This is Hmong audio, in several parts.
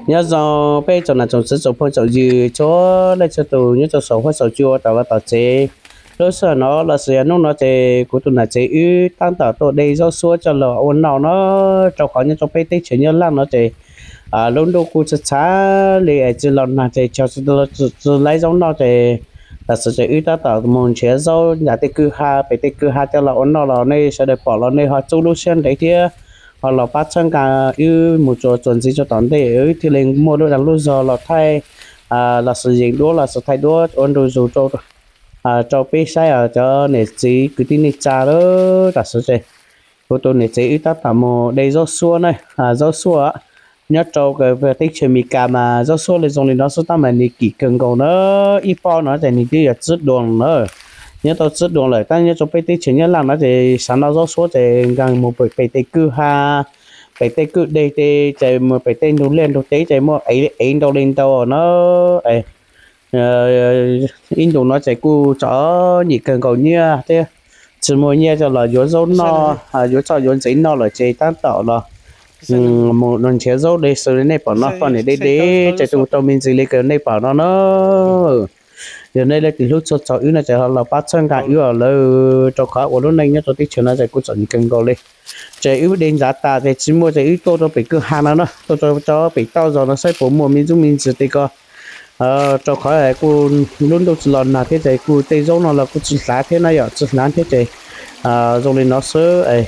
Nyob zoo peb tsoom nam tsoom txiv tsoom phooj tsoom ywg txhua leej txhua tus nyob rau saum huab saum cua tom vaj tom tsev. Lub sij hawm no los sis yog hnub no ces kuv tus nam tsev wb tab tom tuaj de zaub suab coj los ua noj no, rau qhov nyob rau peb teb chaws Nyab Laj no ces lub ntuj kuj txhawv txhawv li es tsis los nag ces cog tsis laib zaub noj ces tam sim ces wb tab tom mus nrhiav zaub nram tej kwj ha pem tej kwj ha coj los ua noj los nej sawv daws pom los nej ho txub lub siab ntev thiab ho los pab txhawb nqa wb mus txuas txuas ntxiv rau tom ntej wb thiaj li muaj lub dag lub zog los thaij los sis yees duab los sis thaij duab ua ntu zus rau peb saib cov niam txiv kwv tij neej tsa lawm. Tam sim ces kuv tus niam txiv wb tab tom mus de zaub suab na, zaub suab nyob rau teb chaws Amelikas mas zaub suab li zoo li no xwb tab mas nws kim kawg nkaus na. Ib pob no ces nws twb yog tsib duas na, nyob tau tsib duas lawm tab nyob rau peb teb chaws Nyab Laj no ces xav noj zaub suab ces nkees mus pem tej kwj ha, pem tej kwj deg ces mus pem tej ntug liaj ntug teb ces muaj ev ntau li ntau na. Ib ntus no ces kuj txom nyem kawg nkaus nyiaj thiab, tsis muaj nyiaj coj los yuav zaub noj, yuav txhoj yuav ntxiv noj lawm ces tab tom los mus nrhiav zaub de xws li nej pom no, poj niam de de ces tus tau me ntsis li kawg nej pom no na. Yog nej leej twg hlub txog txog wb no ces ho los pab txhawb nqa wb os lawm, rau qhov ua lub neej nyob rau teb chaws no ces kuj txom nyem kawg nkaus li. Ces wb de ntxav tas ces tsis muaj ces wb tuaj rau pem kwj ha no na, tuaj rau pem toj zog no saib puas muaj me ntsuj me ntsis tej ko. Rau qhov kuj lub ntuj tsis los nag thiab ces kuj tej zaub no los kuj tsis hlav thiab na yom, tsis hlav thiab ces zoo li no xwb.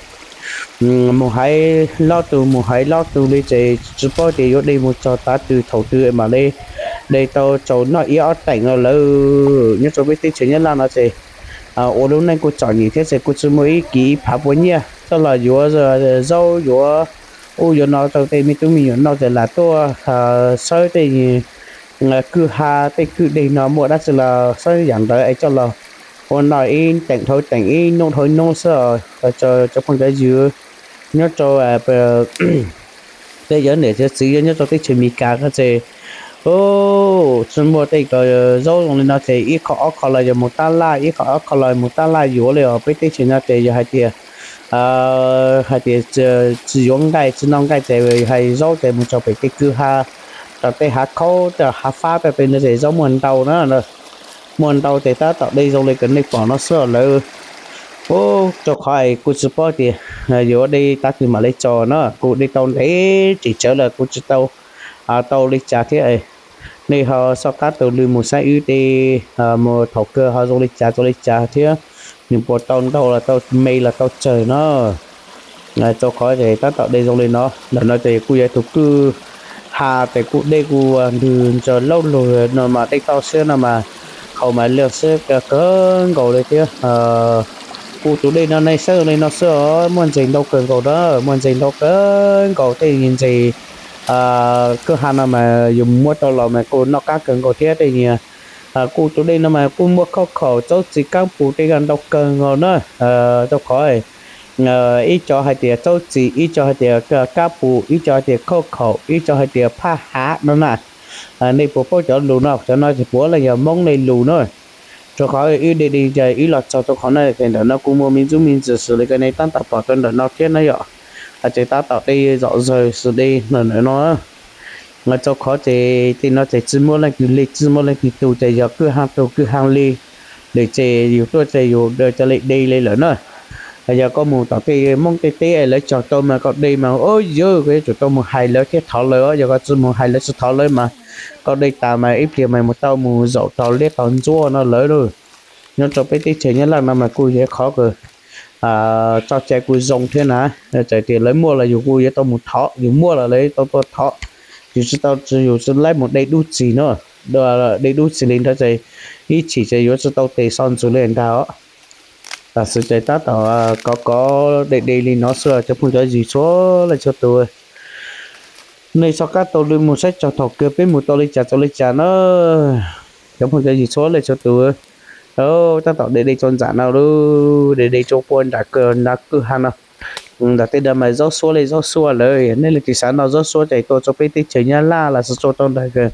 Mus hais lob tus mus hais lob tus li ces tsis paub tias yuav de mus txog tav twg thaum twg mam li de tau tsaus noj ib ob teem no lawm. Nyob rau peb teb chaws Nyab Laj no ces ua lub neej kuj txom nyem thiab ces kuj tsis muaj ib kis ib phav puas nyiaj coj los yuav zaub yuav ub yuav no rau tej me tub me nyuam noj ces lam tuaj sawb tej kwj ha tej kwj deg no muaj dab tsi los sawb yam ntawd es coj los ua noj ib teem dhau teem ib hnub dhau ib hnub xwb. Cov phooj cov ywg nyob rau tej cov niam cov txiv nyob rau teb chaws Amelikas ko ces tsis muaj tej ko zaub zoo li no ces ib qho ob qho los yog mus tab laj, ib qho ob qho los mus tab laj yuav li os. Peb teb chaws no ces yog hais tias hais tias tsis yuav nqaij tsis noj nqaij ces hais zaub ces mus txog pem tej kwj ha, rau tej hav khaub hav fab tej pem no ces zaub muaj ntau na, muaj ntau ces tab tom de zoo li kawg nej pom no xwb lawm. Rau qhov es kuj tsis paub tias yuav de tav twg mam li tso na, kuj de tau ntev tsis tsawg lawm kuj tsis tau tau li cas thiab. Nej ho soj qab taug lw mus saib wb tej mus thaum kawg ho zoo li cas tau li cas thiab nws puas tau ntau los tau me los tau tsawg no. Rau qhov ces tab tom de zoo li no, ntawm no ces kuj yog tus kwj ha ces kuj dej kuj ntws ntsaws laub lug no mas dej toj siab no mas haus mas liaj siab kawg nkaus li thiab. Kuj tus dej no nej saib li no xwb os, muaj ntses ntau kawg nkaus na, muaj ntses ntau kawg nkaus tej ntses kwj ha no mas yus muab rau los mas kuj noj qab kawg nkaus thiab tej nyias. Kuj tus dej no mas kuj muaj khauj khaum txaub txiv kab pus tej ntau kawg nkaus na. Rau qhov ib co hais tias txaub txiv, ib co hais tias kab pus, ib co hais tias khauj khaum, ib co hais tias phaj hav no na. Nej puas paub cov lus no? Cov no ces puav leej yog Hmoob nej lus na. Rau qhov wb de de ces wb los txog rau qhov no ces ntawm no kuj muaj me ntsuj me ntsis xws li ko nej tab tom pom rau ntawm no thiab na yom. Ces tab tom de zom zaws xws de ntawm no. Rau qhov ces tej no ces tsis muaj leej twg li tsis muaj leej twg tu ces yog kwj ha tu kwj ha li. Lawm ces yus tuaj ces yus cov li de li lawm na. Yog koj mus tom tej Hmoob tej teb lawv cog tau mas koj de mas ua yog koj yuav tsum tau mus hais lawv thiab thov lawv, yog koj tsis mus hais lawv tsis thov lawv mas koj de tas mas ib pliag mas mus tau mus zaum tog liab tog ntsuab no lawm lauj. Nyob rau peb teb chaws Nyab Laj no mas kuj yog qhov txoj cai kuj zoo thiab na. Txawm tias lawv muaj los yus kuj yuav tau mus thov, yus muaj los lawv tau tuaj thov. Yus tsis tau, yus tsis laib mus de dub txig no, de dub txig li ntawd ces ib chim ces yuav tsis tau tes so ntxuv li ntag os. Tam sim ces tab tom kov kov de de li no xwb cov phooj cov ywg txhua leej txhua tus. Nej soj qab taug lw mus saib txog thaum kawg peb mus tau li cas tau li cas na. Cov phooj cov ywg txhua leej txhua tus, tab tom de de tau ntxam no lauj, de de tau puag nram kawg nram kwj ha no. Ntawm tej no mas zaub suab li zaub suab lawm, nej leej twg xav noj zaub suab ces tuaj rau peb teb chaws Nyab Laj los sis tuaj rau ntawm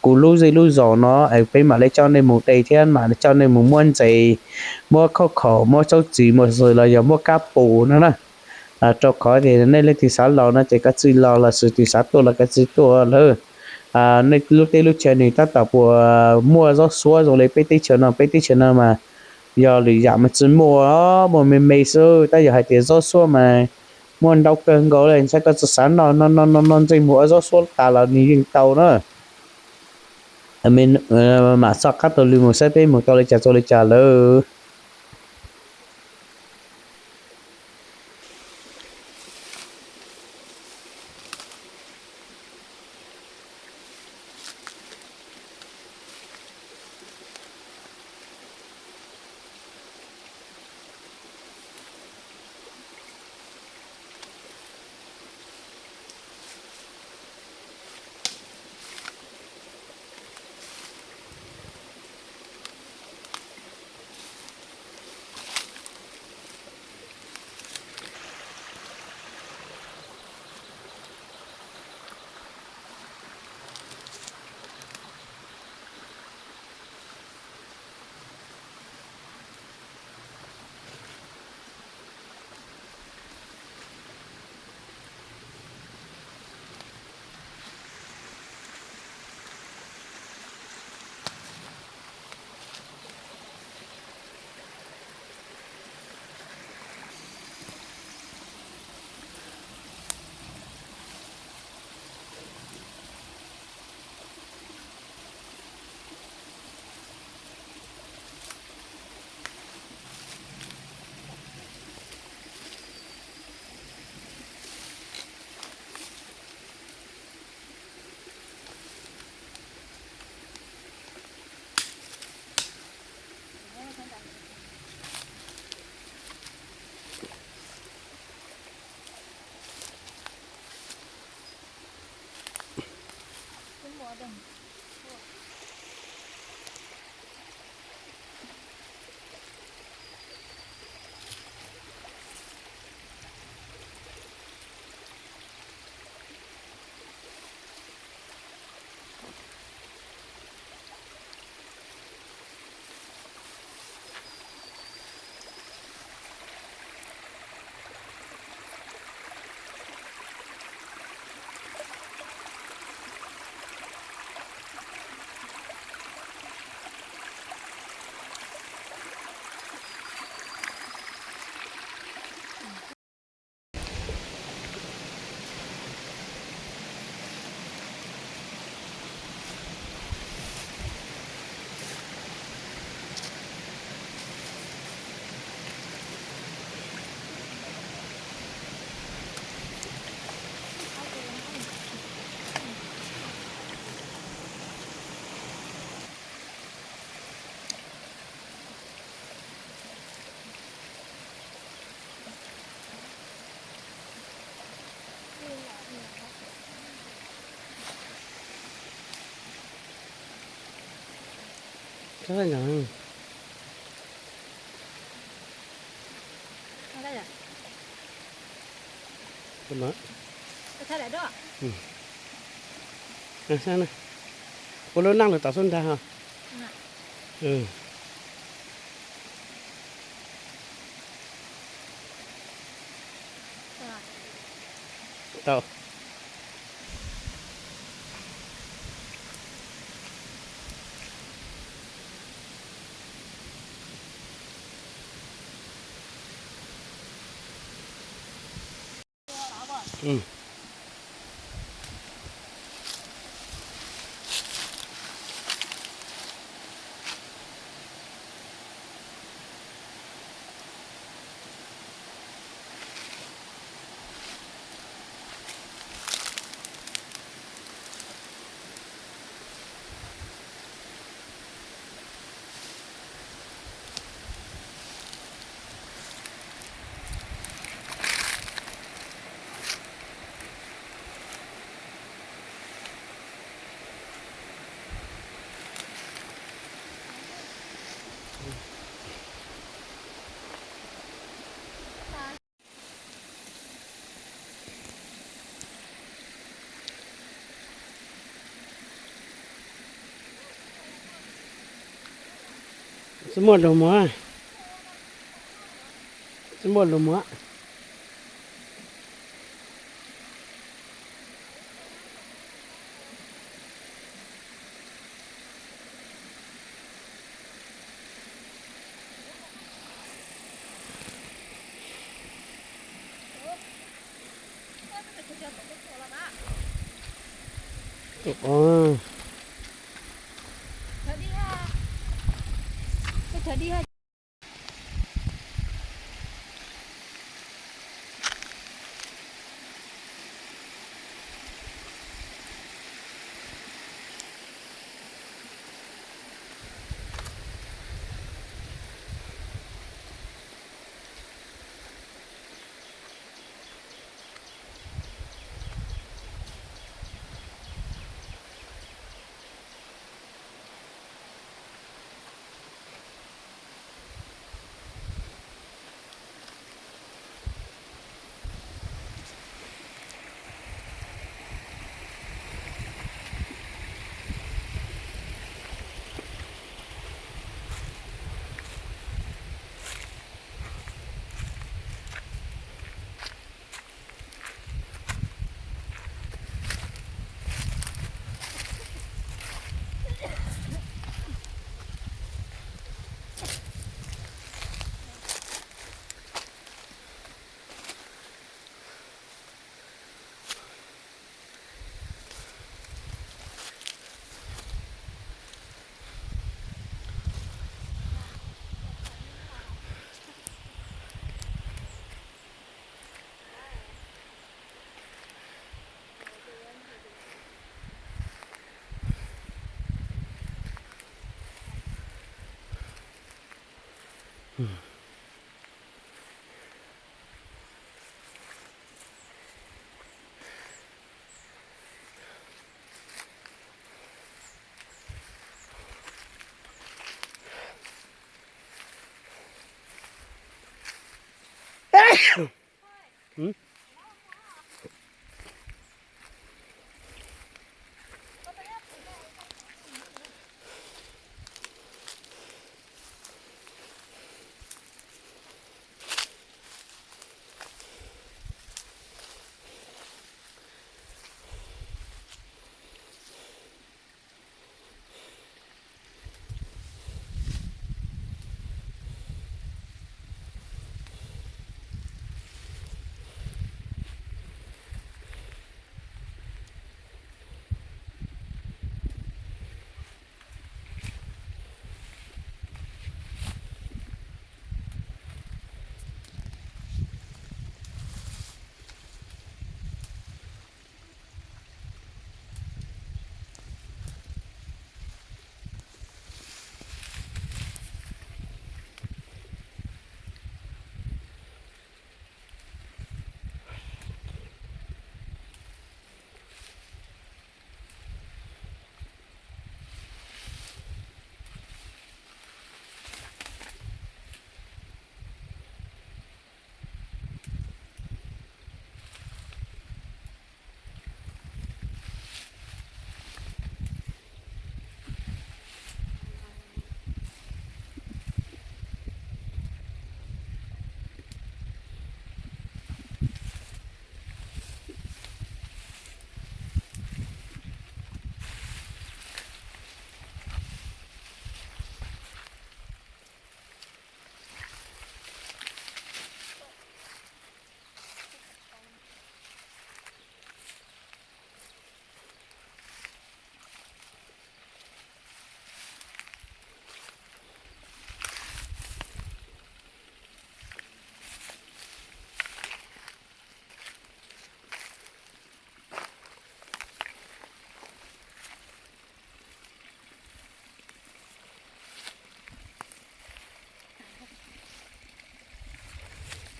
kuv lub zej lub zos no es peb mam li coj nej mus de thiab mam li coj nej mus muab ntses, muab khauj khaum, muab txaub txiv mus xwb los yog muab kab pus no na. Rau qhov tias nej leej twg xav los no ces koj txwj los, los sis tus xav tuaj los koj txwj tuaj lawm. Nej lub teb lub chaw nws tab tom puas muaj zaub suab zoo li peb teb chaws no? Peb teb chaws no mas yog lwm yam mas tsis muaj, muaj me me xwb. Tab yog hais tias zaub suab mas muaj ntau kawg nkaus li, ntshai koj tsis xav noj no no no no ntsej muag ua zaub suab tas los nws yeej tau na. Mam xoj qab taug lw mus saib peb mus tau li cas txog li cas lawm. Ua lub neej lawm tom xub nrag os. Tau. Tsis muaj lus muag, tsis muaj lus muag.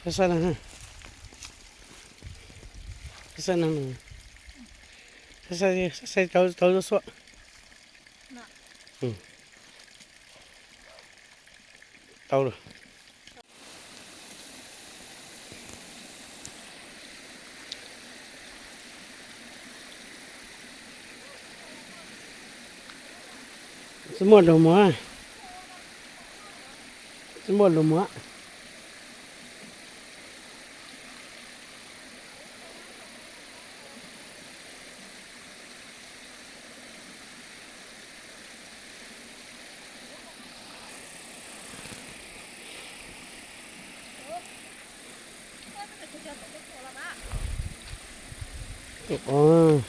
Saib, saib no, saib, saib, saib, saib, saib, tau, tau, tau, tau lawm. Tsis muaj lus muag, tsis muaj lus muag. Ua,